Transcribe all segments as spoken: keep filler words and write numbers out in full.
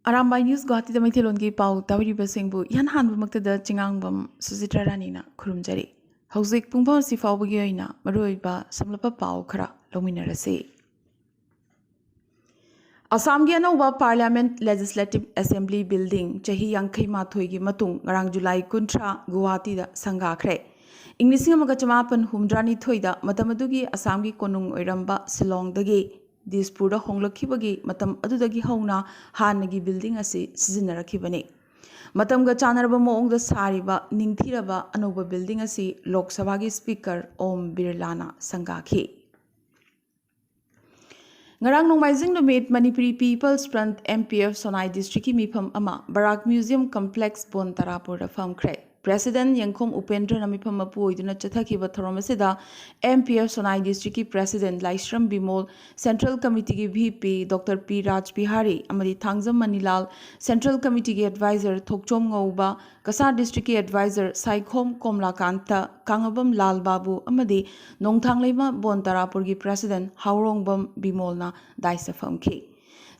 Arambai news ꯒꯨꯋꯥꯍꯥꯇꯤꯗ ꯃꯩꯇꯩꯂꯣꯟꯒꯤ ꯄꯥꯎ ꯇꯥꯕꯤꯔꯤꯕꯁꯤꯡꯕꯨ ꯏꯍꯥꯟ ꯍꯥꯟꯕꯃꯛꯇꯗ ꯆꯤꯉꯥꯡꯕꯝ ꯁꯨꯖꯤꯇ꯭ꯔ ꯔꯥꯅꯤꯅ ꯈꯨꯔꯨꯝꯖꯔꯤ꯫ ꯍꯧꯖꯤꯛ ꯄꯨꯡꯐꯝ ꯑꯁꯤ ꯐꯥꯎꯕꯒꯤ ꯑꯣꯏꯅ ꯃꯔꯨꯑꯣꯏꯕ ꯁꯝꯂꯞꯄ ꯄꯥꯎ ꯈꯔ ꯂꯧꯃꯤꯟꯅꯔꯁꯤ꯫ ꯑꯁꯥꯝꯒꯤ ꯑꯅꯧꯕ Parliament Legislative Assembly Building ꯆꯍꯤ ꯌꯥꯡꯈꯩ ꯃꯥꯊꯣꯏꯒꯤ ꯃꯇꯨꯡ ꯉꯔꯥꯡ ꯖꯨꯂꯥꯏ ꯀꯨꯟꯊ꯭ꯔꯥ ꯒꯨꯋꯥꯍꯥꯇꯤꯗ ꯁꯪꯒꯥꯈ꯭ꯔꯦ꯫ ꯏꯪ ꯂꯤꯁꯤꯡ ꯑꯃꯒ ꯆꯃꯥꯄꯟ ꯍꯨꯝꯗ꯭ꯔꯥꯅꯤꯊꯣꯏꯗ ꯃꯇꯝ ꯑꯗꯨꯒꯤ ꯑꯁꯥꯝꯒꯤ ꯀꯣꯅꯨꯡ ꯑꯣꯏꯔꯝꯕ ꯁꯤꯂꯣꯡꯗꯒꯤ ꯗꯤꯁꯄꯨꯔꯗ ꯍꯣꯡꯂꯛꯈꯤꯕꯒꯤ ꯃꯇꯝ ꯑꯗꯨꯗꯒꯤ ꯍꯧꯅ ꯍꯥꯟꯅꯒꯤ building ꯑꯁꯤ ꯁꯤꯖꯤꯟꯅꯔꯛꯈꯤꯕꯅꯤ꯫ ꯃꯇꯝꯒ ꯆꯥꯟꯅꯔꯕ ꯃꯑꯣꯡꯗ ꯁꯥꯔꯤꯕ ꯅꯤꯡꯊꯤꯔꯕ ꯑꯅꯧꯕ building ꯑꯁꯤ ꯂꯣꯛ ꯁꯚꯥꯒꯤ Speaker ꯑꯣꯝ ꯕꯤꯔꯂꯥꯅ ꯁꯪꯒꯥꯈꯤ꯫ ꯉꯔꯥꯡ ꯅꯣꯡꯃꯥꯏꯖꯤꯡ ꯅꯨꯃꯤꯠ Manipuri People's Front, M P F, ꯁꯣꯅꯥꯏ district ꯀꯤ ꯃꯤꯐꯝ ꯑꯃ ꯕꯔꯥꯛ Museum Complex, ꯕꯣꯟ ꯇꯔꯥꯄꯨꯔꯗ ꯐꯝꯈ꯭ꯔꯦ꯫ President ꯌꯦꯡꯈꯣꯝ ꯎꯄꯦꯟꯗ꯭ꯔꯅ ꯃꯤꯐꯝ ꯃꯄꯨ ꯑꯣꯏꯗꯨꯅ ꯆꯠꯊꯈꯤꯕ ꯊꯧꯔꯝ ꯑꯁꯤꯗ M P F ꯁꯣꯅꯥꯏ district ꯀꯤ President ꯂꯥꯏꯁ꯭ꯔꯝ ꯕꯤꯃꯣꯜ, Central Committee ꯒꯤ V P Doctor ꯄꯤ ꯔꯥꯖ ꯕꯤꯍꯥꯔꯤ ꯑꯃꯗꯤ ꯊꯥꯡꯖꯝ ꯃꯅꯤꯂꯥꯜ, Central Committee ꯒꯤ Advisor ꯊꯣꯛꯆꯣꯝ ꯉꯧꯕ, ꯀꯁꯥꯔ district ꯀꯤ Advisor ꯁꯥꯏꯈꯣꯝ ꯀꯣꯝꯂꯥꯀꯥꯟꯇ, ꯀꯥꯡꯉꯕꯝ ꯂꯥꯜ ꯕꯥꯕꯨ ꯑꯃꯗꯤ ꯅꯣꯡꯊꯥꯡꯂꯩꯃ ꯕꯣꯟ ꯇꯔꯥꯄꯨꯔꯒꯤ President ꯍꯥꯎꯔꯣꯡꯕꯝ ꯕꯤꯃꯣꯜꯅ dais ꯇ ꯐꯝꯈꯤ꯫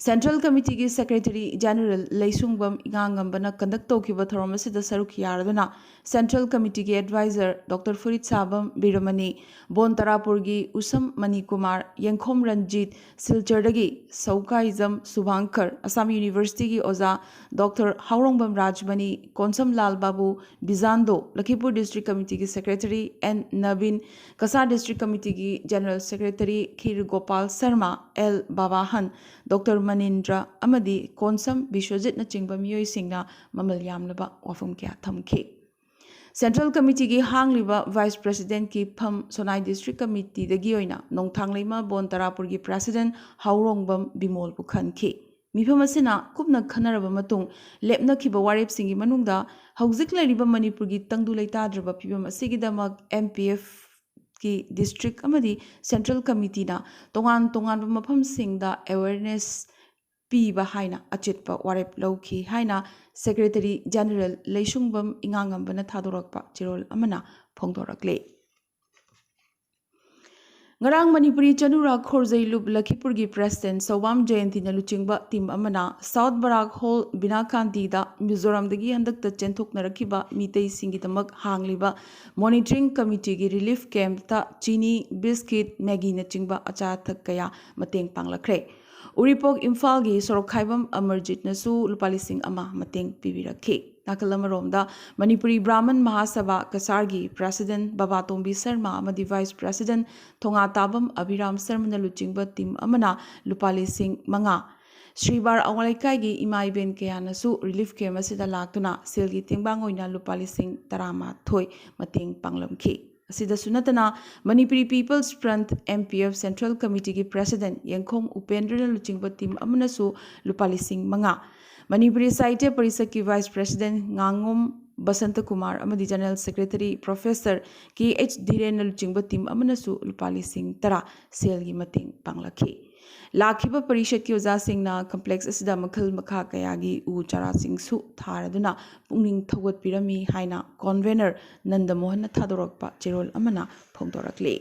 Central Committee ꯒꯤ Secretary General ꯂꯩꯁꯨꯡꯕꯝ ꯏꯉꯥꯉꯝꯕꯅ conduct ꯇꯧꯈꯤꯕ ꯊꯧꯔꯝ ꯑꯁꯤꯗ ꯁꯔꯨꯛ ꯌꯥꯔꯗꯨꯅ Central Committee ꯒꯤ Advisor Doctor ꯐꯨꯔꯤꯠꯁꯥꯕꯝ ꯕꯤꯔꯃꯅꯤ, ꯕꯣꯟ ꯇꯔꯥꯄꯨꯔꯒꯤ ꯎꯁꯝ ꯃꯅꯤꯀꯨꯃꯥꯔ, ꯌꯦꯡꯈꯣꯝ ꯔꯟꯖꯤꯠ, ꯁꯤꯜꯆꯔꯗꯒꯤ ꯁꯧꯀꯥꯏꯖꯝ ꯁꯨꯚꯥꯡꯀꯔ, ꯑꯁꯥꯝ University ꯒꯤ ꯑꯣꯖꯥ Doctor Haorongbam Rajmani, Konsam Lal Babu Bijando, Lakhipur District Committee ꯒꯤ Secretary N Nabin, Cachar District Committee ꯒꯤ General Secretary Khir Gopal Sharma, L Babahan, Doctor Manindra ꯑꯃꯗꯤ ꯀꯣꯟꯁꯝ ꯕꯤꯁ꯭ꯋꯖꯤꯠꯅꯆꯤꯡꯕ ꯃꯤꯑꯣꯏꯁꯤꯡꯅ ꯃꯃꯜ ꯌꯥꯝꯂꯕ ꯋꯥꯐꯝ ꯀꯌꯥ ꯊꯝꯈꯤ꯫ Central Committee ꯒꯤ ꯍꯥꯡꯂꯤꯕ Vice President ꯀꯤ ꯐꯝ ꯁꯣꯅꯥꯏ District Committee ꯗꯒꯤ ꯑꯣꯏꯅ ꯅꯣꯡꯊꯥꯡꯂꯩꯃ ꯕꯣꯟ ꯇꯔꯥꯄꯨꯔꯒꯤ President ꯍꯥꯎꯔꯣꯡꯕꯝ ꯕꯤꯃꯣꯜꯕꯨ ꯈꯟꯈꯤ꯫ ꯃꯤꯐꯝ ꯑꯁꯤꯅ ꯀꯨꯞꯅ ꯈꯟꯅꯔꯕ ꯃꯇꯨꯡ ꯂꯦꯞꯅꯈꯤꯕ ꯋꯥꯔꯦꯞꯁꯤꯡꯒꯤ ꯃꯅꯨꯡꯗ ꯍꯧꯖꯤꯛ ꯂꯩꯔꯤꯕ ꯃꯅꯤꯄꯨꯔꯒꯤ ꯇꯪꯗꯨ ꯂꯩꯇꯥꯗ꯭ꯔꯕ ꯐꯤꯕꯝ ꯑꯁꯤꯒꯤꯗꯃꯛ M P F ꯀꯤ district ꯑꯃꯗꯤ Central Committee ꯅ ꯇꯣꯉꯥꯟ ꯇꯣꯉꯥꯟꯕ ꯃꯐꯝꯁꯤꯡꯗ awareness ꯄꯤꯕ ꯍꯥꯏꯅ ꯑꯆꯦꯠꯄ ꯋꯥꯔꯦꯞ ꯂꯧꯈꯤ ꯍꯥꯏꯅ Secretary General ꯂꯩꯁꯨꯡꯕꯝ ꯏꯉꯥꯉꯝꯕꯅ ꯊꯥꯗꯣꯔꯛꯄ ꯆꯦꯔꯣꯜ ꯑꯃꯅ ꯐꯣꯡꯗꯣꯔꯛꯂꯤ꯫ ꯉꯔꯥꯡ ꯃꯅꯤꯄꯨꯔꯤ ꯆꯅꯨꯔꯥ ꯈꯣꯔꯖꯩ ꯂꯨꯞ ꯂꯈꯤꯄꯨꯔꯒꯤ ꯄ꯭ꯔꯦꯁꯤꯗꯦꯟ ꯁꯧꯕꯥꯝ ꯖꯌꯟꯇꯤꯅ ꯂꯨꯆꯤꯡꯕ ꯇꯤꯝ ꯑꯃꯅ ꯁꯥꯎꯠ ꯕꯔꯥꯛ ꯍꯣꯜ ꯕꯤꯅꯥꯀꯥꯟꯇꯤꯗ ꯃꯤꯖꯣꯔꯥꯝꯗꯒꯤ ꯍꯟꯗꯛꯇ ꯆꯦꯟꯊꯣꯛꯅꯔꯛꯈꯤꯕ ꯃꯤꯇꯩꯁꯤꯡꯒꯤꯗꯃꯛ ꯍꯥꯡꯂꯤꯕ ꯃꯣꯅꯤꯇꯔꯤꯡ ꯀꯃꯤꯇꯤꯒꯤ ꯔꯤꯂꯤꯐ ꯀꯦꯝꯞꯇ ꯆꯤꯅꯤ, ꯕꯤꯁꯀꯤꯠ, ꯃꯦꯒꯤꯅꯆꯤꯡꯕ ꯑꯆꯥ ꯑꯊꯛ ꯀꯌꯥ ꯃꯇꯦꯡ ꯄꯥꯡꯂꯛꯈ꯭ꯔꯦ꯫ ꯎꯔꯤꯄꯣꯛ ꯏꯝꯐꯥꯜꯒꯤ ꯁꯣꯔꯣꯛꯈꯥꯏꯕꯝ ꯑꯃꯔꯖꯤꯠꯅꯁꯨ ꯂꯨꯄꯥ ꯂꯤꯁꯤꯡ ꯑꯃ ꯃꯇꯦꯡ ꯄꯤꯕꯤꯔꯛꯈꯤ꯫ ꯅꯥꯀꯜ ꯑꯃꯔꯣꯝꯗ, ꯃꯅꯤꯄꯨꯔꯤ ꯕ꯭ꯔꯥꯍꯃꯟ ꯃꯍꯥꯁꯚꯥ ꯀꯁꯥꯔꯒꯤ ꯄ꯭ꯔꯦꯁꯤꯗꯦꯟ ꯕꯕꯥ ꯇꯣꯝꯕꯤ ꯁꯔꯃ ꯑꯃꯗꯤ ꯚꯥꯏꯁ ꯄ꯭ꯔꯦꯁꯤꯗꯦꯟ ꯊꯣꯉꯥꯇꯥꯕꯝ ꯑꯚꯤꯔꯥꯝ ꯁꯔꯃꯅ ꯂꯨꯆꯤꯡꯕ ꯇꯤꯝ ꯑꯃꯅ ꯂꯨꯄꯥ ꯂꯤꯁꯤꯡ ꯃꯉꯥ, ꯁ꯭ꯔꯤꯕꯥꯔ ꯑꯋꯥꯡ ꯂꯩꯀꯥꯏꯒꯤ ꯏꯃꯥ ꯏꯕꯦꯟ ꯀꯌꯥꯅꯁꯨ ꯔꯤꯂꯤꯐ ꯀꯦꯝꯞ ꯑꯁꯤꯗ ꯂꯥꯛꯇꯨꯅ ꯁꯦꯜꯒꯤ ꯇꯦꯡꯕꯥꯡ ꯑꯣꯏꯅ ꯂꯨꯄꯥ ꯂꯤꯁꯤꯡ ꯇꯔꯥꯃꯥꯊꯣꯏ ꯃꯇꯦꯡ ꯄꯥꯡꯂꯝꯈꯤ꯫ ꯑꯁꯤꯗꯁꯨ ꯅꯠꯇꯅ, Manipuri people's front, M P F, central ꯀꯃꯤꯇꯤꯒꯤ ꯄ꯭ꯔꯦꯁꯤꯗꯦꯟ ꯌꯦꯡꯈꯣꯡ ꯎꯄꯦꯟꯗ꯭ꯔꯅ ꯂꯨꯆꯤꯡꯕ ꯇꯤꯝ ꯑꯃꯅꯁꯨ ꯂꯨꯄꯥ ꯂꯤꯁꯤꯡ ꯃꯉꯥ, ꯃꯅꯤꯄꯨꯔꯤ ꯁꯥꯍꯤꯇ꯭ꯌ ꯄꯔꯤꯁꯠꯀꯤ ꯚꯥꯏꯁ ꯄ꯭ꯔꯦꯁꯤꯗꯦꯟ ꯉꯥꯉꯣꯝ ꯕꯁꯟꯇ ꯀꯨꯃꯥꯔ ꯑꯃꯗꯤ general secretary professor K H ꯙꯤꯔꯦꯟꯅ ꯂꯨꯆꯤꯡꯕ ꯇꯤꯝ ꯑꯃꯅꯁꯨ ꯂꯨꯄꯥ ꯂꯤꯁꯤꯡ ꯇꯔꯥ ꯁꯦꯜꯒꯤ ꯃꯇꯦꯡ ꯄꯥꯡꯂꯛꯈꯤ꯫ ꯂꯥꯛꯈꯤꯕ ꯄꯔꯤꯁꯠꯀꯤ ꯑꯣꯖꯥꯁꯤꯡꯅ ꯀꯝꯄ꯭ꯂꯦꯛꯁ ꯑꯁꯤꯗ ꯃꯈꯜ ꯃꯈꯥ ꯀꯌꯥꯒꯤ ꯎ ꯆꯥꯔꯥꯁꯤꯡꯁꯨ ꯊꯥꯔꯗꯨꯅ ꯄꯨꯛꯅꯤꯡ ꯊꯧꯒꯠꯄꯤꯔꯝꯃꯤ ꯍꯥꯏꯅ ꯀꯣꯟꯚꯦꯅꯔ ꯅꯟꯗꯃꯣꯍꯟꯅ ꯊꯥꯗꯣꯔꯛꯄ ꯆꯦꯔꯣꯜ ꯑꯃꯅ ꯐꯣꯡꯗꯣꯔꯛꯂꯤ꯫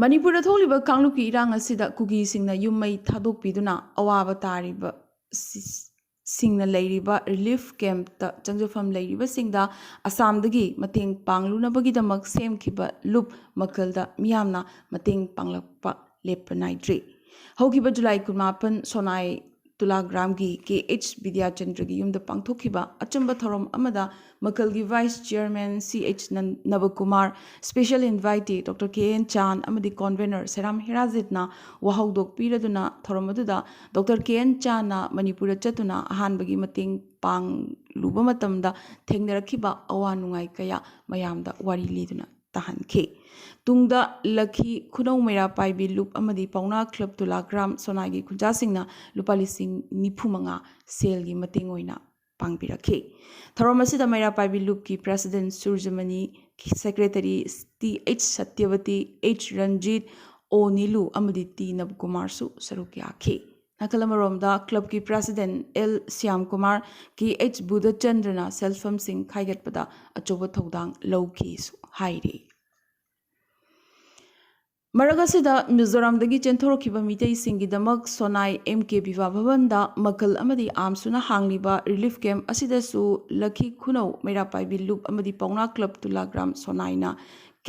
ꯃꯅꯤꯄꯨꯔꯗ ꯊꯣꯛꯂꯤꯕ ꯀꯥꯡꯂꯨꯞꯀꯤ ꯏꯔꯥꯡ ꯑꯁꯤꯗ ꯀꯨꯀꯤꯁꯤꯡꯅ ꯌꯨꯝ ꯃꯩ ꯊꯥꯗꯣꯛꯄꯤꯗꯨꯅ ꯑꯋꯥꯕ ꯇꯥꯔꯤꯕ ꯁꯤ-, ꯁꯤꯡꯅ ꯂꯩꯔꯤꯕ ꯔꯤꯂꯤꯐ ꯀꯦꯝꯞꯇ ꯆꯪꯖꯐꯝ ꯂꯩꯔꯤꯕꯁꯤꯡꯗ ꯑꯁꯥꯝꯗꯒꯤ ꯃꯇꯦꯡ ꯄꯥꯡꯂꯨꯅꯕꯒꯤꯗꯃꯛ ꯁꯦꯝꯈꯤꯕ ꯂꯨꯞ ꯃꯈꯜꯗ ꯃꯤꯌꯥꯝꯅ ꯃꯇꯦꯡ ꯄꯥꯡꯂꯛꯄ ꯂꯦꯞꯄ ꯅꯥꯏꯗ꯭ꯔꯤ꯫ ꯍꯧꯈꯤꯕ ꯖꯨꯂꯥꯏ ꯀꯨꯟꯃꯥꯄꯟ ꯁꯣꯅꯥꯏ ꯇꯨꯂꯥꯒ꯭ꯔꯥꯝꯒꯤ K H ꯕꯤꯗ꯭ꯌꯥꯆꯟꯗ꯭ꯔꯒꯤ ꯌꯨꯝꯗ ꯄꯥꯡꯊꯣꯛꯈꯤꯕ ꯑꯆꯝꯕ ꯊꯧꯔꯝ ꯑꯃꯗ ꯃꯈꯜꯒꯤ ꯚꯥꯏꯁ ꯆꯤꯌꯔꯃꯦꯟ C H ꯅꯟ-, ꯅꯕꯀꯨꯃꯥꯔ, ꯁ꯭ꯄꯦꯁꯦꯜ ꯏꯟꯚꯥꯏꯇꯤ ꯗꯣꯛꯇꯔ K N ꯆꯥꯟ ꯑꯃꯗꯤ ꯀꯣꯟꯚꯦꯅꯔ ꯁꯦꯔꯥꯝ ꯍꯦꯔꯥꯖꯤꯠꯅ ꯋꯥꯍꯧꯗꯣꯛ ꯄꯤꯔꯗꯨꯅ ꯊꯧꯔꯝ ꯑꯗꯨꯗ ꯗꯣꯛꯇꯔ K N ꯆꯥꯟꯅ ꯃꯅꯤꯄꯨꯔꯗ ꯆꯠꯇꯨꯅ ꯑꯍꯥꯟꯕꯒꯤ ꯃꯇꯦꯡ ꯄꯥꯡꯂꯨꯕ ꯃꯇꯝꯗ ꯊꯦꯡꯅꯔꯛꯈꯤꯕ ꯑꯋꯥ ꯅꯨꯡꯉꯥꯏ ꯀꯌꯥ ꯃꯌꯥꯝꯗ ꯋꯥꯔꯤ ꯂꯤꯗꯨꯅ ꯇꯥꯍꯟꯈꯤ꯫ ꯇꯨꯡꯗ ꯂꯈꯤ ꯈꯨꯅꯧ ꯃꯩꯔꯥ ꯄꯥꯏꯕꯤ ꯂꯨꯞ ꯑꯃꯗꯤ ꯄꯥꯎꯅꯥ ꯀ꯭ꯂꯕ ꯇꯨꯂꯥꯒ꯭ꯔꯥꯝ ꯁꯣꯅꯥꯏꯒꯤ ꯈꯨꯟꯖꯥꯁꯤꯡꯅ ꯂꯨꯄꯥ ꯂꯤꯁꯤꯡ ꯅꯤꯐꯨ ꯃꯉꯥ ꯁꯦꯜꯒꯤ ꯃꯇꯦꯡ ꯑꯣꯏꯅ ꯄꯥꯡꯕꯤꯔꯛꯈꯤ꯫ ꯊꯧꯔꯝ ꯑꯁꯤꯗ ꯃꯩꯔꯥ ꯄꯥꯏꯕꯤ ꯂꯨꯞꯀꯤ president Surjamani, secretary T H Satyabati, H Ranjit, O Nilu ꯑꯃꯗꯤ T ꯅꯕꯀꯨꯃꯥꯔꯁꯨ ꯁꯔꯨꯛ ꯌꯥꯈꯤ꯫ ꯅꯥꯀꯜ ꯑꯃꯔꯣꯝꯗ, ꯀ꯭ꯂꯕꯀꯤ president L Shyamkumar, K H ꯕꯨꯙꯆꯟꯗ꯭ꯔꯅ ꯁꯦꯜꯐꯝꯁꯤꯡ ꯈꯥꯏꯒꯠꯄꯗ ꯑꯆꯧꯕ ꯊꯧꯗꯥꯡ ꯂꯧꯈꯤꯁꯨ ꯍꯥꯏꯔꯤ꯫ ꯃꯔꯛ ꯑꯁꯤꯗ ꯃꯤꯖꯣꯔꯥꯝꯗꯒꯤ ꯆꯦꯟꯊꯣꯔꯛꯈꯤꯕ ꯃꯤꯇꯩꯁꯤꯡꯒꯤꯗꯃꯛ ꯁꯣꯅꯥꯏ ꯑꯦꯝ ꯀꯦ ꯕꯤꯚꯥ ꯚꯕꯟꯗ ꯃꯀꯜ ꯑꯃꯗꯤ ꯑꯥꯝꯁꯨꯅ ꯍꯥꯡꯂꯤꯕ ꯔꯤꯂꯤꯐ ꯀꯦꯝꯞ ꯑꯁꯤꯗꯁꯨ ꯂꯈꯤ ꯈꯨꯅꯧ ꯃꯩꯔꯥ ꯄꯥꯏꯕꯤ ꯂꯨꯞ ꯑꯃꯗꯤ ꯄꯥꯎꯅꯥ ꯀ꯭ꯂꯕ ꯇꯨꯂꯥꯒ꯭ꯔꯥꯝ ꯁꯣꯅꯥꯏꯅ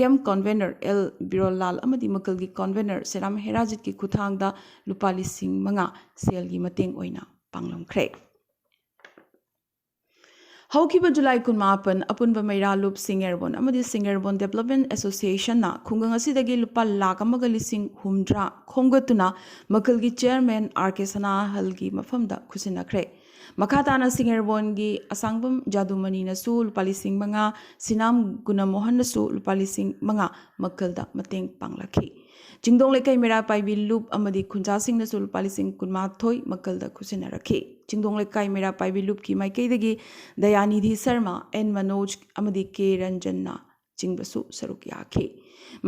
ꯀꯦꯝꯞ ꯀꯟꯚꯦꯅꯔ ꯑꯦꯜ ꯕꯤꯔꯣꯜꯂꯥꯜ ꯑꯃꯗꯤ ꯃꯀꯜꯒꯤ ꯀꯟꯚꯦꯅꯔ ꯁꯦꯔꯥꯝ ꯍꯦꯔꯥꯖꯤꯠꯀꯤ ꯈꯨꯠꯊꯥꯡꯗ ꯂꯨꯄꯥ ꯂꯤꯁꯤꯡ ꯃꯉꯥ ꯁꯦꯜꯒꯤ ꯃꯇꯦꯡ ꯑꯣꯏꯅ ꯄꯥꯡꯂꯝꯈ꯭ꯔꯦ꯫ ꯍꯧꯈꯤꯕ ꯖꯨꯂꯥꯏ ꯀꯨꯟꯃꯥꯄꯟ ꯑꯄꯨꯟꯕ ꯃꯩꯔꯥ ꯂꯨꯞ ꯁꯤꯡꯒꯦꯔꯕꯣꯟ ꯑꯃꯗꯤ ꯁꯤꯡꯒꯦꯔꯕꯣꯟ ꯗꯦꯕꯂꯞꯃꯦꯟ ꯑꯦꯁꯣꯁꯤꯌꯦꯁꯟꯅ ꯈꯨꯡꯒꯪ ꯑꯁꯤꯗꯒꯤ ꯂꯨꯄꯥ ꯂꯥꯈ ꯑꯃꯒ ꯂꯤꯁꯤꯡ ꯍꯨꯝꯗ꯭ꯔꯥ ꯈꯣꯝꯒꯠꯇꯨꯅ ꯃꯀꯜꯒꯤ ꯆꯦꯌꯔꯃꯦꯟ ꯑꯥꯔ ꯀꯦ ꯁꯅꯥꯍꯜꯒꯤ ꯃꯐꯝꯗ ꯈꯨꯠꯁꯤꯟꯅꯈ꯭ꯔꯦ꯫ ꯃꯈꯥ ꯇꯥꯅ ꯁꯤꯡꯒꯦꯔꯕꯣꯟꯒꯤ ꯑꯁꯥꯡꯕꯝ ꯖꯥꯗꯨꯃꯅꯤꯅꯁꯨ ꯂꯨꯄꯥ ꯂꯤꯁꯤꯡ ꯃꯉꯥ, ꯁꯤꯅꯥꯝ ꯒꯨꯅꯃꯣꯍꯟꯅꯁꯨ ꯂꯨꯄꯥ ꯂꯤꯁꯤꯡ ꯃꯉꯥ ꯃꯀꯜꯗ ꯃꯇꯦꯡ ꯄꯥꯡꯂꯛꯈꯤ꯫ ꯆꯤꯡꯗꯣꯡ ꯂꯩꯀꯥꯏ ꯃꯩꯔꯥ ꯄꯥꯏꯕꯤ ꯂꯨꯞ ꯑꯃꯗꯤ ꯈꯨꯟꯖꯥꯁꯤꯡꯅꯁꯨ ꯂꯨꯄꯥ ꯂꯤꯁꯤꯡ ꯀꯨꯟꯃꯥꯊꯣꯏ ꯃꯀꯜꯗ ꯈꯨꯠꯁꯤꯟꯅꯔꯛꯈꯤ꯫ ꯆꯤꯡꯗꯣꯡ ꯂꯩꯀꯥꯏ ꯃꯩꯔꯥ ꯄꯥꯏꯕꯤ ꯂꯨꯞꯀꯤ ꯃꯥꯏꯀꯩꯗꯒꯤ ꯗꯌꯥꯅꯤꯙꯤ ꯁꯔꯃ, ꯑꯦꯟ ꯃꯅꯣꯖ ꯑꯃꯗꯤ ꯀꯦ ꯔꯟꯖꯟꯅ ꯆꯤꯡꯕꯁꯨ ꯁꯔꯨꯛ ꯌꯥꯈꯤ꯫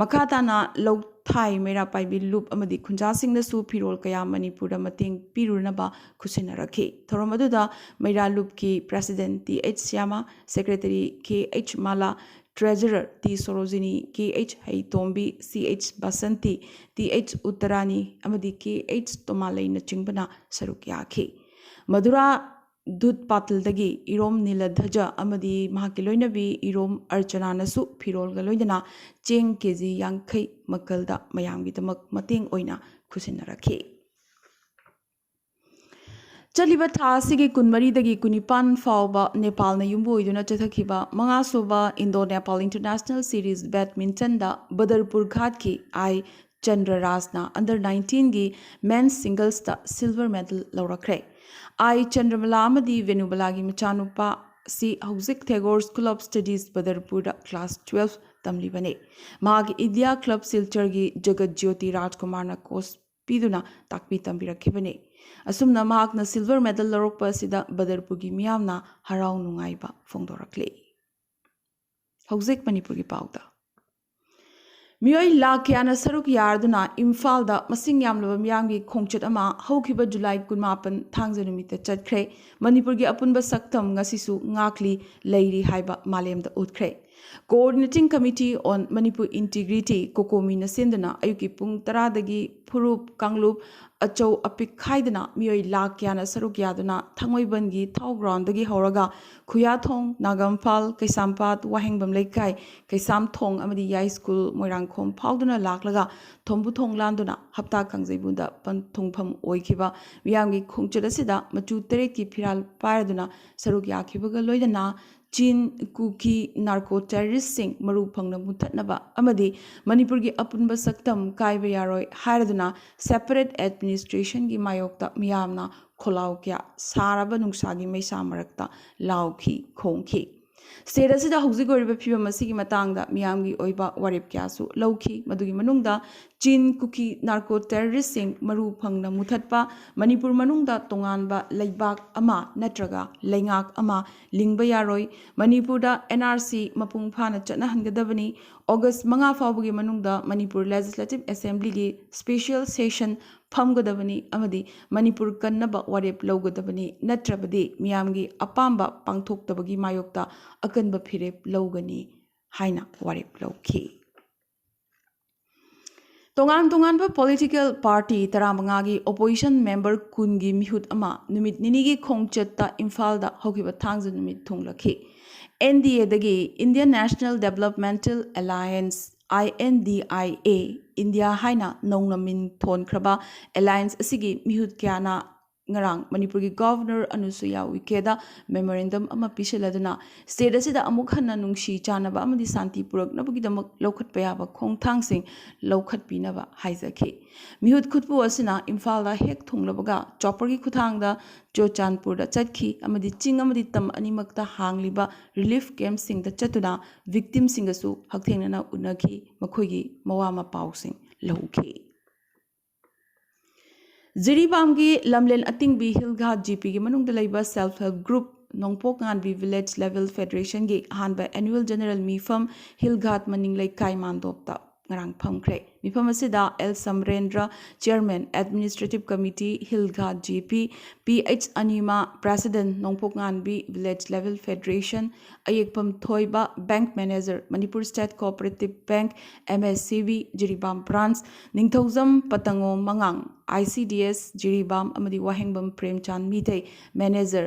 ꯃꯈꯥ ꯇꯥꯅ ꯂꯧꯊꯥꯏ ꯃꯩꯔꯥ ꯄꯥꯏꯕꯤ ꯂꯨꯞ ꯑꯃꯗꯤ ꯈꯨꯟꯖꯥꯁꯤꯡꯅꯁꯨ ꯐꯤꯔꯣꯜ ꯀꯌꯥ ꯃꯅꯤꯄꯨꯔꯗ ꯃꯇꯦꯡ ꯄꯤꯔꯨꯅꯕ ꯈꯨꯠꯁꯤꯟꯅꯔꯛꯈꯤ꯫ ꯊꯧꯔꯝ ꯑꯗꯨꯗ ꯃꯩꯔꯥ ꯂꯨꯞꯀꯤ ꯄ꯭ꯔꯦꯁꯤꯗꯦꯟꯠ ꯇꯤ ꯑꯩꯆ ꯁ꯭ꯌꯥꯃ, ꯁꯦꯀ꯭ꯔꯦꯇꯔꯤ ꯀꯦ ꯑꯩꯆ ꯃꯥꯂꯥ, ꯇ꯭ꯔꯦꯖꯔꯔ ꯇꯤ ꯁꯣꯔꯣꯖꯤꯅꯤ, ꯀꯦ ꯑꯩꯆ ꯍꯩꯇꯣꯝꯕꯤ, ꯁꯤ ꯑꯩꯆ ꯕꯁꯟꯇꯤ, ꯇꯤ ꯑꯩꯆ ꯎꯠꯇꯔꯥꯅꯤ ꯑꯃꯗꯤ ꯀꯦ ꯑꯩꯆ ꯇꯣꯃꯥꯂꯩꯅꯆꯤꯡꯕꯅ ꯁꯔꯨꯛ ꯌꯥꯈꯤ꯫ ꯃꯗꯨꯔꯥ ꯙꯨꯠ ꯄꯥꯇꯜꯗꯒꯤ ꯏꯔꯣꯝ ꯅꯤꯂꯙꯖ ꯑꯃꯗꯤ ꯃꯍꯥꯛꯀꯤ ꯂꯣꯏꯅꯕꯤ ꯏꯔꯣꯝ ꯑꯔꯆꯅꯥꯅꯁꯨ ꯐꯤꯔꯣꯜꯒ ꯂꯣꯏꯅꯅ ꯆꯦꯡ ꯀꯦ ꯖꯤ ꯌꯥꯡꯈꯩ ꯃꯀꯜꯗ ꯃꯌꯥꯝꯒꯤꯗꯃꯛ ꯃꯇꯦꯡ ꯑꯣꯏꯅ ꯈꯨꯠꯁꯤꯟꯅꯔꯛꯈꯤ꯫ ꯆꯠꯂꯤꯕ ꯊꯥ ꯑꯁꯤꯒꯤ ꯀꯨꯟꯃꯔꯤꯗꯒꯤ ꯀꯨꯟꯅꯤꯄꯥꯟ ꯐꯥꯎꯕ ꯅꯦꯄꯥꯜꯅ ꯌꯨꯝꯕꯨ ꯑꯣꯏꯗꯨꯅ ꯆꯠꯊꯈꯤꯕ ꯃꯉꯥꯁꯨꯕ ꯏꯟꯗꯣ ꯅꯦꯄꯥꯜ ꯏꯟꯇꯔꯅꯦꯁꯅꯦꯜ ꯁꯤꯔꯤꯁ ꯕꯦꯗꯃꯤꯟꯇꯟꯗ ꯕꯗꯔꯄꯨꯔ ꯘꯥꯠꯀꯤ ꯑꯥꯏ ꯆꯟꯗ꯭ꯔꯔꯥꯖꯅ ꯑꯟꯗꯔ ꯅꯥꯏꯟꯇꯤꯟꯒꯤ ꯃꯦꯟꯁ ꯁꯤꯡꯒꯜꯁꯇ ꯁꯤꯜꯚꯔ ꯃꯦꯗꯜ ꯂꯧꯔꯛꯈ꯭ꯔꯦ꯫ ꯑꯥꯏ ꯆꯟꯗ꯭ꯔꯃꯂꯥ ꯑꯃꯗꯤ ꯚꯦꯅꯨꯕꯂꯥꯒꯤ ꯃꯆꯥꯅꯨꯄꯥ ꯁꯤ ꯍꯧꯖꯤꯛ ꯊꯦꯒꯣꯔ ꯁ꯭ꯀꯨꯜ ꯑꯣꯐ ꯁ꯭ꯇꯗꯤꯁ ꯕꯗꯔꯄꯨꯔꯗ ꯀ꯭ꯂꯥꯁ ꯇꯨꯋꯦꯜꯐ ꯇꯝꯂꯤꯕꯅꯤ꯫ ꯃꯍꯥꯛ ꯏꯟꯗꯤꯌꯥ ꯀ꯭ꯂꯕ ꯁꯤꯜꯆꯔꯒꯤ ꯖꯒꯠ ꯖ꯭ꯌꯣꯇꯤ ꯔꯥꯖꯀꯨꯃꯥꯔꯅ ꯀꯣꯆ ꯄꯤꯗꯨꯅ ꯇꯥꯛꯄꯤ ꯇꯝꯕꯤꯔꯛꯈꯤꯕꯅꯤ꯫ ꯑꯁꯨꯝꯅ ꯃꯍꯥꯛꯅ ꯁꯤꯜꯚꯔ ꯃꯦꯗꯜ ꯂꯧꯔꯛꯄ ꯑꯁꯤꯗ ꯕꯗꯔꯄꯨꯔꯒꯤ ꯃꯤꯌꯥꯝꯅ ꯍꯔꯥꯎ ꯅꯨꯡꯉꯥꯏꯕ ꯐꯣꯡꯗꯣꯔꯛꯂꯤ꯫ ꯍꯧꯖꯤꯛ ꯃꯅꯤꯄꯨꯔꯒꯤ ꯄꯥꯎꯗ꯫ ꯃꯤꯑꯣꯏ ꯂꯥꯈ ꯀꯌꯥꯅ ꯁꯔꯨꯛ ꯌꯥꯗꯨꯅ ꯏꯝꯐꯥꯜꯗ ꯃꯁꯤꯡ ꯌꯥꯝꯂꯕ ꯃꯤꯌꯥꯝꯒꯤ ꯈꯣꯡꯆꯠ ꯑꯃ ꯍꯧꯈꯤꯕ ꯖꯨꯂꯥꯏ ꯀꯨꯟꯃꯥꯄꯟ ꯊꯥꯡꯖ ꯅꯨꯃꯤꯠꯇ ꯆꯠꯈ꯭ꯔꯦ꯫ ꯃꯅꯤꯄꯨꯔꯒꯤ ꯑꯄꯨꯟꯕ ꯁꯛꯇꯝ ꯉꯁꯤꯁꯨ ꯉꯥꯛꯂꯤ ꯂꯩꯔꯤ ꯍꯥꯏꯕ ꯃꯥꯂꯦꯝꯗ ꯎꯠꯈ꯭ꯔꯦ꯫ Coordinating Committee on Manipur Integrity, ꯀꯣꯀꯣꯃꯤꯅ ꯁꯤꯟꯗꯨꯅ ꯑꯌꯨꯛꯀꯤ ꯄꯨꯡ ꯇꯔꯥꯗꯒꯤ ꯐꯨꯔꯨꯞ ꯀꯥꯡꯂꯨꯞ ꯑꯆꯧ ꯑꯄꯤꯛ ꯈꯥꯏꯗꯅ ꯃꯤꯑꯣꯏ ꯂꯥꯈ ꯀꯌꯥꯅ ꯁꯔꯨꯛ ꯌꯥꯗꯨꯅ ꯊꯥꯡꯃꯩꯕꯟꯒꯤ ꯊꯥꯎ ꯒ꯭ꯔꯥꯎꯟꯗꯒꯤ ꯍꯧꯔꯒ ꯈꯨꯌꯥꯊꯣꯡ, ꯅꯥꯒꯥꯝꯐꯥꯜ, ꯀꯩꯁꯥꯝꯄꯥꯠ, ꯋꯥꯍꯦꯡꯕꯝ ꯂꯩꯀꯥꯏ, ꯀꯩꯁꯥꯝꯊꯣꯡ ꯑꯃꯗꯤ ꯌꯥꯏꯁ꯭ꯀꯨꯜ, ꯃꯣꯏꯔꯥꯡꯈꯣꯝ ꯐꯥꯎꯗꯨꯅ ꯂꯥꯛꯂꯒ ꯊꯣꯝꯕꯨ ꯊꯣꯡ ꯂꯥꯟꯗꯨꯅ ꯍꯞꯇꯥ ꯀꯥꯡꯖꯩꯕꯨꯡꯗ ꯄꯟꯊꯨꯡꯐꯝ ꯑꯣꯏꯈꯤꯕ ꯃꯤꯌꯥꯝꯒꯤ ꯈꯣꯡꯆꯠ ꯑꯁꯤꯗ ꯃꯆꯨ ꯇꯔꯦꯠꯀꯤ ꯐꯤꯔꯥꯜ ꯄꯥꯏꯔꯗꯨꯅ ꯁꯔꯨꯛ ꯌꯥꯈꯤꯕꯒ ꯂꯣꯏꯅꯅ ꯆꯤꯟ, ꯀꯨꯀꯤ, ꯅꯥꯔꯀꯣ ꯇꯦꯔꯣꯔꯤꯁ꯭ꯠꯁꯤꯡ ꯃꯔꯨ ꯐꯪꯅ ꯃꯨꯊꯠꯅꯕ ꯑꯃꯗꯤ ꯃꯅꯤꯄꯨꯔꯒꯤ ꯑꯄꯨꯟꯕ ꯁꯛꯇꯝ ꯀꯥꯏꯕ ꯌꯥꯔꯣꯏ ꯍꯥꯏꯔꯗꯨꯅ separate administrationꯒꯤ ꯃꯥꯌꯣꯛꯇ ꯃꯤꯌꯥꯝꯅ ꯈꯣꯜꯂꯥꯎ ꯀꯌꯥ ꯁꯥꯔꯕ ꯅꯨꯡꯁꯥꯒꯤ ꯃꯩꯁꯥ ꯃꯔꯛꯇ ꯂꯥꯎꯈꯤ, ꯈꯣꯡꯈꯤ꯫ State ꯑꯁꯤꯗ ꯍꯧꯖꯤꯛ ꯑꯣꯏꯔꯤꯕ ꯐꯤꯕꯝ ꯑꯁꯤꯒꯤ ꯃꯇꯥꯡꯗ ꯃꯤꯌꯥꯝꯒꯤ ꯑꯣꯏꯕ ꯋꯥꯔꯦꯞ ꯀꯌꯥꯁꯨ ꯂꯧꯈꯤ꯫ ꯃꯗꯨꯒꯤ ꯃꯅꯨꯡꯗ ꯆꯤꯟ, ꯀꯨꯀꯤ, ꯅꯥꯔꯀꯣ ꯇꯦꯔꯣꯔꯤꯁ꯭ꯠꯁꯤꯡ ꯃꯔꯨ ꯐꯪꯅ ꯃꯨꯊꯠꯄ, ꯃꯅꯤꯄꯨꯔ ꯃꯅꯨꯡꯗ ꯇꯣꯉꯥꯟꯕ ꯂꯩꯕꯥꯛ ꯑꯃ ꯅꯠꯇ꯭ꯔꯒ ꯂꯩꯉꯥꯛ ꯑꯃ ꯂꯤꯡꯕ ꯌꯥꯔꯣꯏ, ꯃꯅꯤꯄꯨꯔꯗ NRC ꯃꯄꯨꯡ ꯐꯥꯅ ꯆꯠꯅꯍꯟꯒꯗꯕꯅꯤ, August ꯃꯉꯥ ꯐꯥꯎꯕꯒꯤ ꯃꯅꯨꯡꯗ ꯃꯅꯤꯄꯨꯔ Legislative Assemblyꯒꯤ special session ꯐꯝꯒꯗꯕꯅꯤ ꯑꯃꯗꯤ ꯃꯅꯤꯄꯨꯔ ꯀꯟꯅꯕ ꯋꯥꯔꯦꯞ ꯂꯧꯒꯗꯕꯅꯤ, ꯅꯠꯇ꯭ꯔꯕꯗꯤ ꯃꯤꯌꯥꯝꯒꯤ ꯑꯄꯥꯝꯕ ꯄꯥꯡꯊꯣꯛꯇꯕꯒꯤ ꯃꯥꯌꯣꯛꯇ ꯑꯀꯟꯕ ꯐꯤꯔꯦꯞ ꯂꯧꯒꯅꯤ ꯍꯥꯏꯅ ꯋꯥꯔꯦꯞ ꯂꯧꯈꯤ꯫ ꯇꯣꯉꯥꯟ ꯇꯣꯉꯥꯟꯕ political party ꯇꯔꯥꯃꯉꯥꯒꯤ opposition member ꯀꯨꯟꯒꯤ ꯃꯤꯍꯨꯠ ꯑꯃ ꯅꯨꯃꯤꯠ ꯅꯤꯅꯤꯒꯤ ꯈꯣꯡꯆꯠꯇ ꯏꯝꯐꯥꯜꯗ ꯍꯧꯈꯤꯕ ꯊꯥꯡꯖ ꯅꯨꯃꯤꯠ ꯊꯨꯡꯂꯈꯤ꯫ NDAꯗꯒꯤ Indian National Developmental Alliance, INDIA, India ꯍꯥꯏꯅ ꯅꯧꯅ ꯃꯤꯡ ꯊꯣꯟꯈ꯭ꯔꯕ alliance ꯑꯁꯤꯒꯤ ꯃꯤꯍꯨꯠ ꯀꯌꯥꯅ ꯉꯔꯥꯡ ꯃꯅꯤꯄꯨꯔꯒꯤ Governor ꯑꯅꯨꯁꯨꯏꯌꯥ ꯎꯏꯀꯦꯗ memorandum ꯑꯃ ꯄꯤꯁꯤꯜꯂꯗꯨꯅ state ꯑꯁꯤꯗ ꯑꯃꯨꯛ ꯍꯟꯅ ꯅꯨꯡꯁꯤ ꯆꯥꯟꯅꯕ ꯑꯃꯗꯤ ꯁꯥꯟꯇꯤ ꯄꯨꯔꯛꯅꯕꯒꯤꯗꯃꯛ ꯂꯧꯈꯠꯄ ꯌꯥꯕ ꯈꯣꯡꯊꯥꯡꯁꯤꯡ ꯂꯧꯈꯠꯄꯤꯅꯕ ꯍꯥꯏꯖꯈꯤ꯫ ꯃꯤꯍꯨꯠ ꯈꯨꯠꯄꯨ ꯑꯁꯤꯅ ꯏꯝꯐꯥꯜꯗ ꯍꯦꯛ ꯊꯨꯡꯂꯕꯒ chopperꯒꯤ ꯈꯨꯠꯊꯥꯡꯗ ꯆꯨꯔꯆꯥꯟꯄꯨꯔꯗ ꯆꯠꯈꯤ ꯑꯃꯗꯤ ꯆꯤꯡ ꯑꯃꯗꯤ ꯇꯝ ꯑꯅꯤꯃꯛꯇ ꯍꯥꯡꯂꯤꯕ relief campꯁꯤꯡꯗ ꯆꯠꯇꯨꯅ victimꯁꯤꯡꯒꯁꯨ ꯍꯛꯊꯦꯡꯅꯅ ꯎꯅꯈꯤ, ꯃꯈꯣꯏꯒꯤ ꯃꯋꯥ ꯃꯄꯥꯎꯁꯤꯡ ꯂꯧꯈꯤ꯫ ꯖꯤꯔꯤꯕꯥꯝꯒꯤ ꯂꯝꯂꯦꯟ ꯑꯇꯤꯡꯕꯤ ꯍꯤꯜ ꯘꯥꯠ GPꯒꯤ ꯃꯅꯨꯡꯗ ꯂꯩꯕ self help group ꯅꯣꯡꯄꯣꯛ ꯉꯥꯟꯕꯤ village level federationꯒꯤ ꯑꯍꯥꯟꯕ annual general ꯃꯤꯐꯝ ꯍꯤꯜ ꯘꯥꯠ ꯃꯅꯤꯡ ꯂꯩꯀꯥꯏ ꯃꯥꯟꯗꯣꯞꯇ ꯉꯔꯥꯡ ꯐꯝꯈ꯭ꯔꯦ꯫ ꯃꯤꯐꯝ ꯑꯁꯤꯗ L Samarendra, Chairman Administrative Committee, ꯍꯤꯜꯒꯥ G P, P H Anima, President, Nongpok ꯉꯥꯟꯕꯤ Village Level Federation, ꯑꯌꯦꯛꯐꯝ ꯊꯣꯏꯕ, Bank Manager, Manipur State Cooperative Bank, M S C B, Jiribam Branch, Ningthoujam ꯄꯇꯉꯣ ꯃꯉꯥꯡ, I C D S, Jiribam ꯑꯃꯗꯤ ꯋꯥꯍꯦꯡꯕꯝ ꯄ꯭ꯔꯦꯝꯆꯥꯟ Meitei, Manager,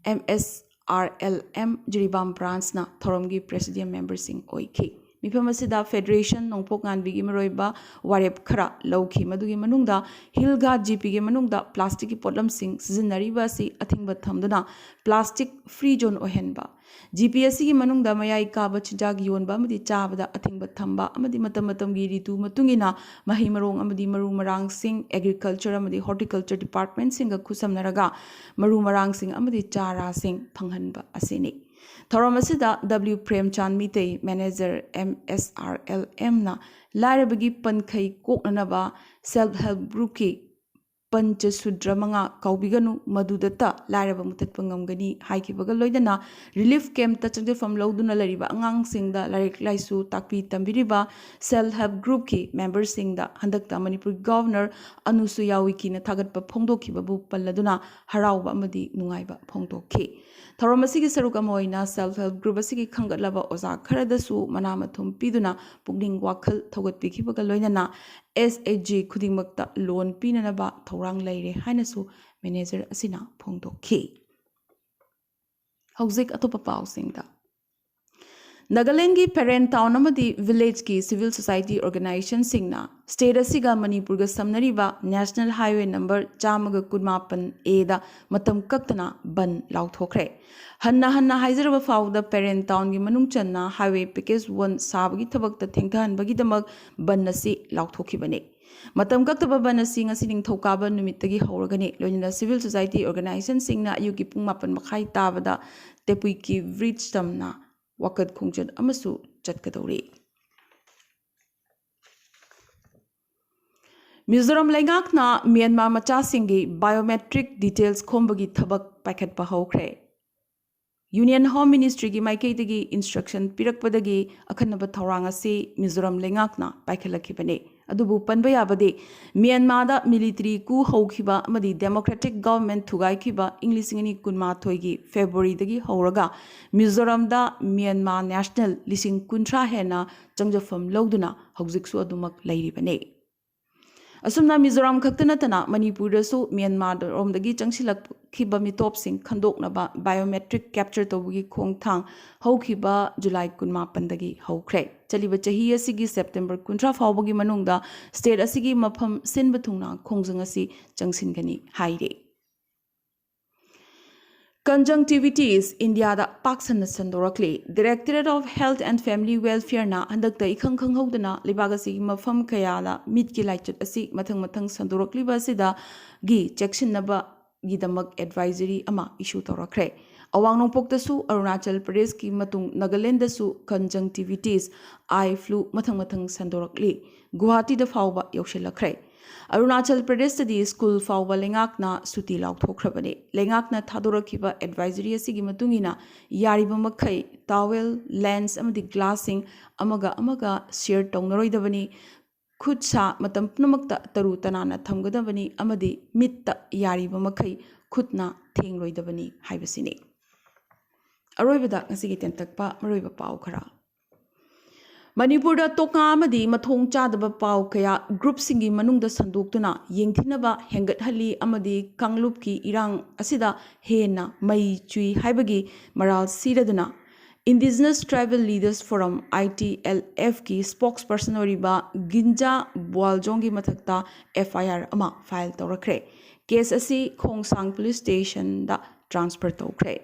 M S R L M, Jiribam Branchꯅ ꯊꯧꯔꯝꯒꯤ Presidium Memberꯁꯤꯡ ꯑꯣꯏꯈꯤ꯫ ꯃꯤꯐꯝ ꯑꯁꯤꯗ Federation ꯅꯣꯡꯄꯣꯛ ꯉꯥꯟꯕꯤꯒꯤ ꯃꯔꯨꯑꯣꯏꯕ ꯋꯥꯔꯦꯞ ꯈꯔ ꯂꯧꯈꯤ꯫ ꯃꯗꯨꯒꯤ ꯃꯅꯨꯡꯗ ꯍꯤꯜꯒꯥ ꯖꯤ ꯄꯤꯒꯤ ꯃꯅꯨꯡꯗ plasticꯀꯤ ꯄꯣꯠꯂꯝꯁꯤꯡ ꯁꯤꯖꯤꯟꯅꯔꯤꯕ ꯑꯁꯤ ꯑꯊꯤꯡꯕ ꯊꯝꯗꯨꯅ plastic free zone ꯑꯣꯏꯍꯟꯕ, ꯖꯤ ꯄꯤ ꯑꯁꯤꯒꯤ ꯃꯅꯨꯡꯗ ꯃꯌꯥꯏ ꯀꯥꯕ ꯆꯤꯟꯖꯥꯛ ꯌꯣꯟꯕ ꯑꯃꯗꯤ ꯆꯥꯕꯗ ꯑꯊꯤꯡꯕ ꯊꯝꯕ ꯑꯃꯗꯤ ꯃꯇꯝ ꯃꯇꯝꯒꯤ ꯔꯤꯇꯨ ꯃꯇꯨꯡ ꯏꯟꯅ ꯃꯍꯩ ꯃꯔꯣꯡ ꯑꯃꯗꯤ ꯃꯔꯨ ꯃꯔꯥꯡꯁꯤꯡ, Agriculture ꯑꯃꯗꯤ Horticulture Departmentꯁꯤꯡꯒ ꯈꯨꯠꯁꯝꯅꯔꯒ ꯃꯔꯨ ꯃꯔꯥꯡꯁꯤꯡ ꯑꯃꯗꯤ ꯆꯥꯔꯥꯁꯤꯡ ꯐꯪꯍꯟꯕ ꯑꯁꯤꯅꯤ꯫ ꯊꯧꯔꯝ ꯑꯁꯤꯗ W ꯄ꯭ꯔꯦꯝꯆꯥꯟ Meitei, Manager, M S R L Mꯅ ꯂꯥꯏꯔꯕꯒꯤ ꯄꯟꯈꯩ ꯀꯣꯛꯅꯅꯕ Self Help Groupꯀꯤ ꯄꯟꯆꯁꯨꯗ꯭ꯔ ꯃꯉꯥ ꯀꯥꯎꯕꯤꯒꯅꯨ, ꯃꯗꯨꯗꯇ ꯂꯥꯏꯔꯕ ꯃꯨꯊꯠꯄ ꯉꯝꯒꯅꯤ ꯍꯥꯏꯈꯤꯕꯒ ꯂꯣꯏꯅꯅ relief campꯇ ꯆꯪꯖꯐꯝ ꯂꯧꯗꯨꯅ ꯂꯩꯔꯤꯕ ꯑꯉꯥꯡꯁꯤꯡꯗ ꯂꯥꯏꯔꯤꯛ ꯂꯥꯏꯁꯨ ꯇꯥꯛꯄꯤ ꯇꯝꯕꯤꯔꯤꯕ Self Help Groupꯀꯤ memberꯁꯤꯡꯗ ꯍꯟꯗꯛꯇ ꯃꯅꯤꯄꯨꯔꯒꯤ Governor ꯑꯅꯨꯁꯨꯌꯥ ꯎꯏꯀꯦꯅ ꯊꯥꯒꯠꯄ ꯐꯣꯡꯗꯣꯛꯈꯤꯕꯕꯨ ꯄꯜꯂꯗꯨꯅ ꯍꯔꯥꯎꯕ ꯑꯃꯗꯤ ꯅꯨꯡꯉꯥꯏꯕ ꯐꯣꯡꯗꯣꯛꯈꯤ꯫ ꯊꯧꯔꯝ ꯑꯁꯤꯒꯤ ꯁꯔꯨꯛ ꯑꯃ ꯑꯣꯏꯅ Self Help Group ꯑꯁꯤꯒꯤ ꯈꯟꯒꯠꯂꯕ ꯑꯣꯖꯥ ꯈꯔꯗꯁꯨ ꯃꯅꯥ ꯃꯊꯨꯝ ꯄꯤꯗꯨꯅ ꯄꯨꯛꯅꯤꯡ ꯋꯥꯈꯜ ꯊꯧꯒꯠꯄꯤꯈꯤꯕꯒ ꯂꯣꯏꯅꯅ S H G ꯈꯨꯗꯤꯡꯃꯛꯇ loan ꯄꯤꯅꯅꯕ ꯊꯧꯔꯥꯡ ꯂꯩꯔꯦ ꯍꯥꯏꯅꯁꯨ manager ꯑꯁꯤꯅ ꯐꯣꯡꯗꯣꯛꯈꯤ꯫ ꯍꯧꯖꯤꯛ ꯑꯇꯣꯞꯄ ꯄꯥꯎꯁꯤꯡꯗ꯫ ꯅꯥꯒꯥꯂꯦꯟꯒꯤ ꯄꯦꯔꯦꯟ ꯇꯥꯎꯟ ꯑꯃꯗꯤ ꯚꯤꯂꯦꯖꯀꯤ civil society organizationꯁꯤꯡꯅ state ꯑꯁꯤꯒ ꯃꯅꯤꯄꯨꯔꯒ ꯁꯝꯅꯔꯤꯕ National Highway number ꯆꯥꯝꯃꯒ ꯀꯨꯟꯃꯥꯄꯟ Aꯗ ꯃꯇꯝ ꯀꯛꯇꯅ ꯕꯟ ꯂꯥꯎꯊꯣꯛꯈ꯭ꯔꯦ꯫ ꯍꯟꯅ ꯍꯟꯅ ꯍꯥꯏꯖꯔꯕ ꯐꯥꯎꯕꯗ ꯄꯦꯔꯦꯟ ꯇꯥꯎꯟꯒꯤ ꯃꯅꯨꯡ ꯆꯟꯅ highway package one ꯁꯥꯕꯒꯤ ꯊꯕꯛꯇ ꯊꯦꯡꯊꯍꯟꯕꯒꯤꯗꯃꯛ ꯕꯟ ꯑꯁꯤ ꯂꯥꯎꯊꯣꯛꯈꯤꯕꯅꯤ꯫ ꯃꯇꯝ ꯀꯛꯇꯕ ꯕꯟ ꯑꯁꯤ ꯉꯁꯤ ꯅꯤꯡꯊꯧꯀꯥꯕ ꯅꯨꯃꯤꯠꯇꯒꯤ ꯍꯧꯔꯒꯅꯤ꯫ ꯂꯣꯏꯅꯅ civil society organizationꯁꯤꯡꯅ ꯑꯌꯨꯛꯀꯤ ꯄꯨꯡ ꯃꯥꯄꯟ ꯃꯈꯥꯏ ꯇꯥꯕꯗ ꯇꯦꯄꯨꯏꯀꯤ bridge ꯇꯝꯅ ꯋꯥꯀꯠ ꯈꯣꯡꯆꯠ ꯑꯃꯁꯨ ꯆꯠꯀꯗꯧꯔꯤ꯫ ꯃꯤꯖꯣꯔꯥꯝ ꯂꯩꯉꯥꯛꯅ ꯃ꯭ꯌꯥꯟꯃꯥꯔ ꯃꯆꯥꯁꯤꯡꯒꯤ biometric details ꯈꯣꯝꯕꯒꯤ ꯊꯕꯛ ꯄꯥꯏꯈꯠꯄ ꯍꯧꯈ꯭ꯔꯦ꯫ Union Home Ministryꯒꯤ ꯃꯥꯏꯀꯩꯗꯒꯤ instruction ꯄꯤꯔꯛꯄꯗꯒꯤ ꯑꯈꯟꯅꯕ ꯊꯧꯔꯥꯡ ꯑꯁꯤ ꯃꯤꯖꯣꯔꯥꯝ ꯂꯩꯉꯥꯛꯅ ꯄꯥꯏꯈꯠꯂꯛꯈꯤꯕꯅꯤ꯫ ꯑꯗꯨꯕꯨ ꯄꯟꯕ ꯌꯥꯕꯗꯤ, ꯃ꯭ꯌꯥꯟꯃꯥꯔꯗ military coup ꯍꯧꯈꯤꯕ ꯑꯃꯗꯤ democratic government ꯊꯨꯒꯥꯏꯈꯤꯕ ꯏꯪ ꯂꯤꯁꯤꯡ ꯑꯅꯤ ꯀꯨꯟꯃꯥꯊꯣꯏꯒꯤ Februaryꯗꯒꯤ ꯍꯧꯔꯒ ꯃꯤꯖꯣꯔꯥꯝꯗ ꯃ꯭ꯌꯥꯟꯃꯥꯔ national ꯂꯤꯁꯤꯡ ꯀꯨꯟꯊ꯭ꯔꯥ ꯍꯦꯟꯅ ꯆꯪꯖꯐꯝ ꯂꯧꯗꯨꯅ ꯍꯧꯖꯤꯛꯁꯨ ꯑꯗꯨꯃꯛ ꯂꯩꯔꯤꯕꯅꯤ꯫ ꯑꯁꯨꯝꯅ ꯃꯤꯖꯣꯔꯥꯝ ꯈꯛꯇ ꯅꯠꯇꯅ ꯃꯅꯤꯄꯨꯔꯗꯁꯨ ꯃ꯭ꯌꯥꯟꯃꯥꯔꯔꯣꯝꯗꯒꯤ ꯆꯪꯁꯤꯜꯂꯛꯈꯤꯕ ꯃꯤꯇꯣꯞꯁꯤꯡ ꯈꯟꯗꯣꯛꯅꯕ biometric capture ꯇꯧꯕꯒꯤ ꯈꯣꯡꯊꯥꯡ ꯍꯧꯈꯤꯕ July ꯀꯨꯟꯃꯥꯄꯟꯗꯒꯤ ꯍꯧꯈ꯭ꯔꯦ꯫ ꯆꯠꯂꯤꯕ ꯆꯍꯤ ꯑꯁꯤꯒꯤ September ꯀꯨꯟꯊ꯭ꯔꯥ ꯐꯥꯎꯕꯒꯤ ꯃꯅꯨꯡꯗ state ꯑꯁꯤꯒꯤ ꯃꯐꯝ ꯁꯤꯟꯕ ꯊꯨꯡꯅ ꯈꯣꯡꯖꯪ ꯑꯁꯤ ꯆꯪꯁꯤꯟꯒꯅꯤ ꯍꯥꯏꯔꯤ꯫ Conjunctivitis ꯏꯟꯗꯤꯌꯥꯗ ꯄꯥꯛ ꯁꯟꯅ ꯁꯟꯗꯣꯔꯛꯂꯤ꯫ Directorate of Health and Family Welfareꯅ ꯍꯟꯗꯛꯇ ꯏꯈꯪ ꯈꯪꯍꯧꯗꯅ ꯂꯩꯕꯥꯛ ꯑꯁꯤꯒꯤ ꯃꯐꯝ ꯀꯌꯥꯗ ꯃꯤꯠꯀꯤ ꯂꯥꯏꯆꯠ ꯑꯁꯤ ꯃꯊꯪ ꯃꯊꯪ ꯁꯟꯗꯣꯔꯛꯂꯤꯕ ꯑꯁꯤꯗꯒꯤ ꯆꯦꯛꯁꯤꯟꯅꯕꯒꯤꯗꯃꯛ advisory ꯑꯃ issue ꯇꯧꯔꯛꯈ꯭ꯔꯦ꯫ ꯑꯋꯥꯡ ꯅꯣꯡꯄꯣꯛꯇꯁꯨ, ꯑꯔꯨꯅꯥꯆꯜ ꯄ꯭ꯔꯗꯦꯁꯀꯤ ꯃꯇꯨꯡ ꯅꯥꯒꯥꯂꯦꯟꯗꯁꯨ conjunctivitis, eye flu ꯃꯊꯪ ꯃꯊꯪ ꯁꯟꯗꯣꯔꯛꯂꯤ꯫ ꯒꯨꯋꯥꯍꯥꯇꯤꯗ ꯐꯥꯎꯕ ꯌꯧꯁꯤꯜꯂꯛꯈ꯭ꯔꯦ꯫ ꯑꯔꯨꯅꯥꯆꯜ ꯄ꯭ꯔꯗꯦꯁꯇꯗꯤ ꯁ꯭ꯀꯨꯜ ꯐꯥꯎꯕ ꯂꯩꯉꯥꯛꯅ ꯁꯨꯇꯤ ꯂꯥꯎꯊꯣꯛꯈ꯭ꯔꯕꯅꯤ꯫ ꯂꯩꯉꯥꯛꯅ ꯊꯥꯗꯣꯔꯛꯈꯤꯕ advisory ꯑꯁꯤꯒꯤ ꯃꯇꯨꯡ ꯏꯟꯅ, ꯌꯥꯔꯤꯕ ꯃꯈꯩ towel, lens ꯑꯃꯗꯤ glassꯁꯤꯡ ꯑꯃꯒ ꯑꯃꯒ share ꯇꯧꯅꯔꯣꯏꯗꯕꯅꯤ, ꯈꯨꯠ ꯁꯥ ꯃꯇꯝ ꯄꯨꯝꯅꯃꯛꯇ ꯇꯔꯨ ꯇꯅꯥꯟꯅ ꯊꯝꯒꯗꯕꯅꯤ ꯑꯃꯗꯤ ꯃꯤꯠꯇ ꯌꯥꯔꯤꯕ ꯃꯈꯩ ꯈꯨꯠꯅ ꯊꯦꯡꯂꯣꯏꯗꯕꯅꯤ ꯍꯥꯏꯕꯁꯤꯅꯤ꯫ ꯑꯔꯣꯏꯕꯗ ꯉꯁꯤꯒꯤ ꯇꯦꯟꯇꯛꯄ ꯃꯔꯨꯑꯣꯏꯕ ꯄꯥꯎ ꯈꯔ꯫ ꯃꯅꯤꯄꯨꯔꯗ ꯇꯣꯛꯉꯥ ꯑꯃꯗꯤ ꯃꯊꯣꯡ ꯆꯥꯗꯕ ꯄꯥꯎ ꯀꯌꯥ groupꯁꯤꯡꯒꯤ ꯃꯅꯨꯡꯗ ꯁꯟꯗꯣꯛꯇꯨꯅ ꯌꯦꯡꯊꯤꯅꯕ ꯍꯦꯟꯒꯠꯍꯜꯂꯤ ꯑꯃꯗꯤ ꯀꯥꯡꯂꯨꯞꯀꯤ ꯏꯔꯥꯡ ꯑꯁꯤꯗ ꯍꯦꯟꯅ ꯃꯩ ꯆꯨꯏ ꯍꯥꯏꯕꯒꯤ ꯃꯔꯥꯜ ꯁꯤꯔꯗꯨꯅ Indigenous Tribal Leaders Forum, ITLFꯀꯤ spokesperson ꯑꯣꯏꯔꯤꯕ ꯒꯤꯟꯖꯥ ꯕ꯭ꯋꯥꯜꯖꯣꯡꯒꯤ ꯃꯊꯛꯇ FIR ꯑꯃ file ꯇꯧꯔꯛꯈ꯭ꯔꯦ꯫ Case ꯑꯁꯤ ꯈꯣꯡꯁꯥꯡ police stationꯗ transfer ꯇꯧꯈ꯭ꯔꯦ꯫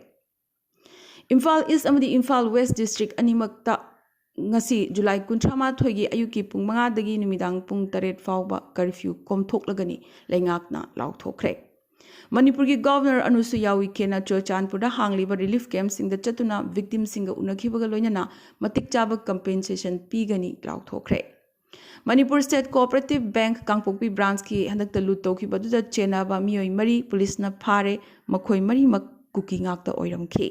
ꯏꯝꯐꯥꯜ East ꯑꯃꯗꯤ ꯏꯝꯐꯥꯜ West district ꯑꯅꯤꯃꯛꯇ ꯉꯁꯤ July ꯀꯨꯟꯊ꯭ꯔꯥ ꯃꯥꯊꯣꯏꯒꯤ ꯑꯌꯨꯛꯀꯤ ꯄꯨꯡ ꯃꯉꯥꯗꯒꯤ ꯅꯨꯃꯤꯗꯥꯡ ꯄꯨꯡ ꯇꯔꯦꯠ ꯐꯥꯎꯕ curfew ꯀꯣꯝꯊꯣꯛꯂꯒꯅꯤ ꯂꯩꯉꯥꯛꯅ ꯂꯥꯎꯊꯣꯛꯈ꯭ꯔꯦ꯫ ꯃꯅꯤꯄꯨꯔꯒꯤ Governor ꯑꯅꯨꯁꯨꯏꯌꯥ ꯎꯏꯀꯦꯅ ꯆꯨꯔꯆꯥꯟꯄꯨꯔꯗ ꯍꯥꯡꯂꯤꯕ relief campꯁꯤꯡꯗ ꯆꯠꯇꯨꯅ victimꯁꯤꯡꯒ ꯎꯅꯈꯤꯕꯒ ꯂꯣꯏꯅꯅ ꯃꯇꯤꯛ ꯆꯥꯕ compensation ꯄꯤꯒꯅꯤ ꯂꯥꯎꯊꯣꯛꯈ꯭ꯔꯦ꯫ ꯃꯅꯤꯄꯨꯔ State Cooperative Bank ꯀꯥꯡꯄꯣꯛꯄꯤ branchꯀꯤ ꯍꯟꯗꯛꯇ loot ꯇꯧꯈꯤꯕ ꯑꯗꯨꯗ ꯆꯦꯟꯅꯕ ꯃꯤꯑꯣꯏ ꯃꯔꯤ ꯄꯨꯂꯤꯁꯅ ꯐꯥꯔꯦ꯫ ꯃꯈꯣꯏ ꯃꯔꯤꯃꯛ ꯀꯨꯀꯤ ꯉꯥꯛꯇ ꯑꯣꯏꯔꯝꯈꯤ꯫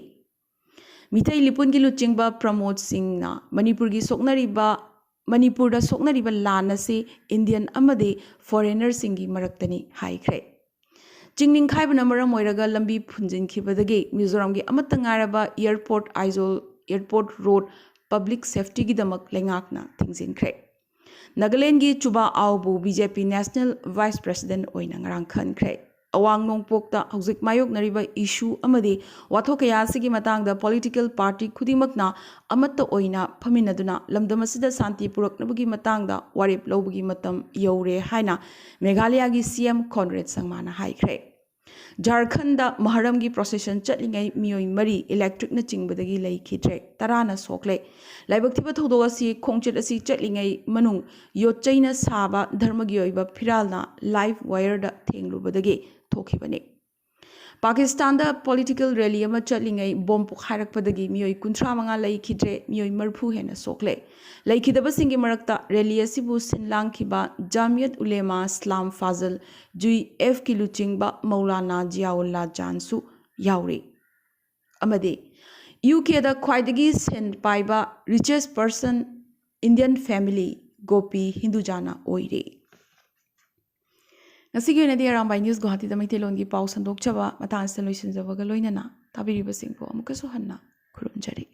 ꯃꯤꯇꯩ ꯂꯤꯄꯨꯟꯒꯤ ꯂꯨꯆꯤꯡꯕ ꯄ꯭ꯔꯃꯣꯗ ꯁꯤꯡꯅ ꯃꯅꯤꯄꯨꯔꯒꯤ ꯁꯣꯛꯅꯔꯤꯕ ꯃꯅꯤꯄꯨꯔꯗ ꯁꯣꯛꯅꯔꯤꯕ ꯂꯥꯟ ꯑꯁꯤ ꯏꯟꯗꯤꯌꯟ ꯑꯃꯗꯤ ꯐꯣꯔꯦꯅꯔꯁꯤꯡꯒꯤ ꯃꯔꯛꯇꯅꯤ ꯍꯥꯏꯈ꯭ꯔꯦ꯫ ꯆꯤꯡ ꯅꯤꯡꯈꯥꯏꯕꯅ ꯃꯔꯝ ꯑꯣꯏꯔꯒ ꯂꯝꯕꯤ ꯐꯨꯟꯖꯤꯟꯈꯤꯕꯗꯒꯤ ꯃꯤꯖꯣꯔꯥꯝꯒꯤ ꯑꯃꯠꯇ ꯉꯥꯏꯔꯕ airport Aizawl airport road public ꯁꯦꯐꯇꯤꯒꯤꯗꯃꯛ ꯂꯩꯉꯥꯛꯅ ꯊꯤꯡꯖꯤꯟꯈ꯭ꯔꯦ꯫ ꯅꯥꯒꯥꯂꯦꯟꯒꯤ ꯆꯨꯕꯥ ꯑꯥꯎꯕꯨ B J P national vice president ꯑꯣꯏꯅ ꯉꯔꯥꯡ ꯈꯟꯈ꯭ꯔꯦ꯫ ꯑꯋꯥꯡ ꯅꯣꯡꯄꯣꯛꯇ ꯍꯧꯖꯤꯛ ꯃꯥꯌꯣꯛꯅꯔꯤꯕ ꯏꯁꯨ ꯑꯃꯗꯤ ꯋꯥꯊꯣꯛ ꯀꯌꯥ ꯑꯁꯤꯒꯤ ꯃꯇꯥꯡꯗ ꯄꯣꯂꯤꯇꯤꯀꯦꯜ ꯄꯥꯔꯇꯤ ꯈꯨꯗꯤꯡꯃꯛꯅ ꯑꯃꯠꯇ ꯑꯣꯏꯅ ꯐꯝꯃꯤꯟꯅꯗꯨꯅ ꯂꯝꯗꯝ ꯑꯁꯤꯗ ꯁꯥꯟꯇꯤ ꯄꯨꯔꯛꯅꯕꯒꯤ ꯃꯇꯥꯡꯗ ꯋꯥꯔꯦꯞ ꯂꯧꯕꯒꯤ ꯃꯇꯝ ꯌꯧꯔꯦ ꯍꯥꯏꯅ ꯃꯦꯘꯥꯂꯌꯥꯒꯤ ꯁꯤ ꯑꯦꯝ ꯀꯣꯟꯔꯦꯗ ꯁꯪꯃꯥꯅ ꯍꯥꯏꯈ꯭ꯔꯦ꯫ ꯖꯥꯔꯈꯟꯗ ꯃꯍꯔꯝꯒꯤ ꯄ꯭ꯔꯣꯁꯦꯁꯟ ꯆꯠꯂꯤꯉꯩ ꯃꯤꯑꯣꯏ ꯃꯔꯤ ꯏꯂꯦꯛꯇ꯭ꯔꯤꯛꯅ ꯆꯤꯡꯕꯗꯒꯤ ꯂꯩꯈꯤꯗ꯭ꯔꯦ, ꯇꯔꯥꯅ ꯁꯣꯛꯂꯦ꯫ ꯂꯥꯏꯕꯛ ꯊꯤꯕ ꯊꯧꯗꯣꯛ ꯑꯁꯤ ꯈꯣꯡꯆꯠ ꯑꯁꯤ ꯆꯠꯂꯤꯉꯩ ꯃꯅꯨꯡ ꯌꯣꯠꯆꯩꯅ ꯁꯥꯕ ꯙꯔꯃꯒꯤ ꯑꯣꯏꯕ ꯐꯤꯔꯥꯜꯅ ꯂꯥꯏꯚ ꯋꯥꯌꯔꯗ ꯊꯦꯡꯂꯨꯕꯗꯒꯤ ꯊꯣꯛꯈꯤꯕꯅꯤ꯫ ꯄꯥꯀꯤꯁꯇꯥꯟꯗ ꯄꯣꯂꯤꯇꯤꯀꯦꯜ ꯔꯦꯂꯤ ꯑꯃ ꯆꯠꯂꯤꯉꯩ ꯕꯣꯝ ꯄꯣꯈꯥꯏꯔꯛꯄꯗꯒꯤ ꯃꯤꯑꯣꯏ ꯀꯨꯟꯊ꯭ꯔꯥ ꯃꯉꯥ ꯂꯩꯈꯤꯗ꯭ꯔꯦ, ꯃꯤꯑꯣꯏ ꯃꯔꯤꯐꯨ ꯍꯦꯟꯅ ꯁꯣꯛꯂꯦ꯫ ꯂꯩꯈꯤꯗꯕꯁꯤꯡꯒꯤ ꯃꯔꯛꯇ ꯔꯦꯂꯤ ꯑꯁꯤꯕꯨ ꯁꯤꯟ ꯂꯥꯡꯈꯤꯕ ꯖꯥꯃꯤꯌꯠ ꯎꯂꯦꯃꯥ ꯏꯁꯂꯥꯝ ꯐꯥꯖꯜ, ꯖꯨꯏ ꯑꯦꯐꯀꯤ ꯂꯨꯆꯤꯡꯕ ꯃꯧꯂꯥꯅꯥ ꯖꯤꯌꯥꯎꯜꯂꯥ ꯖꯥꯟꯁꯨ ꯌꯥꯎꯔꯤ꯫ ꯑꯃꯗꯤ ꯌꯨ ꯀꯦꯗ ꯈ꯭ꯋꯥꯏꯗꯒꯤ ꯁꯦꯟ ꯄꯥꯏꯕ richest person Indian family ꯒꯣꯄꯤ ꯍꯤꯟꯗꯨꯖꯥꯅ ꯑꯣꯏꯔꯤ꯫ ꯉꯁꯤꯒꯤ ꯑꯣꯏꯅꯗꯤ ꯑꯔꯥꯝꯕꯥꯏ ꯅ꯭ꯌꯨꯁ ꯒꯨꯋꯥꯍꯥꯇꯤꯗ ꯃꯩꯇꯩꯂꯣꯟꯒꯤ ꯄꯥꯎ ꯁꯟꯗꯣꯛꯆꯕ ꯃꯇꯥꯡ ꯑꯁꯤꯗ ꯂꯣꯏꯁꯤꯟꯖꯕꯒ ꯂꯣꯏꯅꯅ ꯇꯥꯕꯤꯔꯤꯕꯁꯤꯡꯕꯨ ꯑꯃꯨꯛꯀꯁꯨ ꯍꯟꯅ ꯈꯨꯔꯨꯝꯖꯔꯤ꯫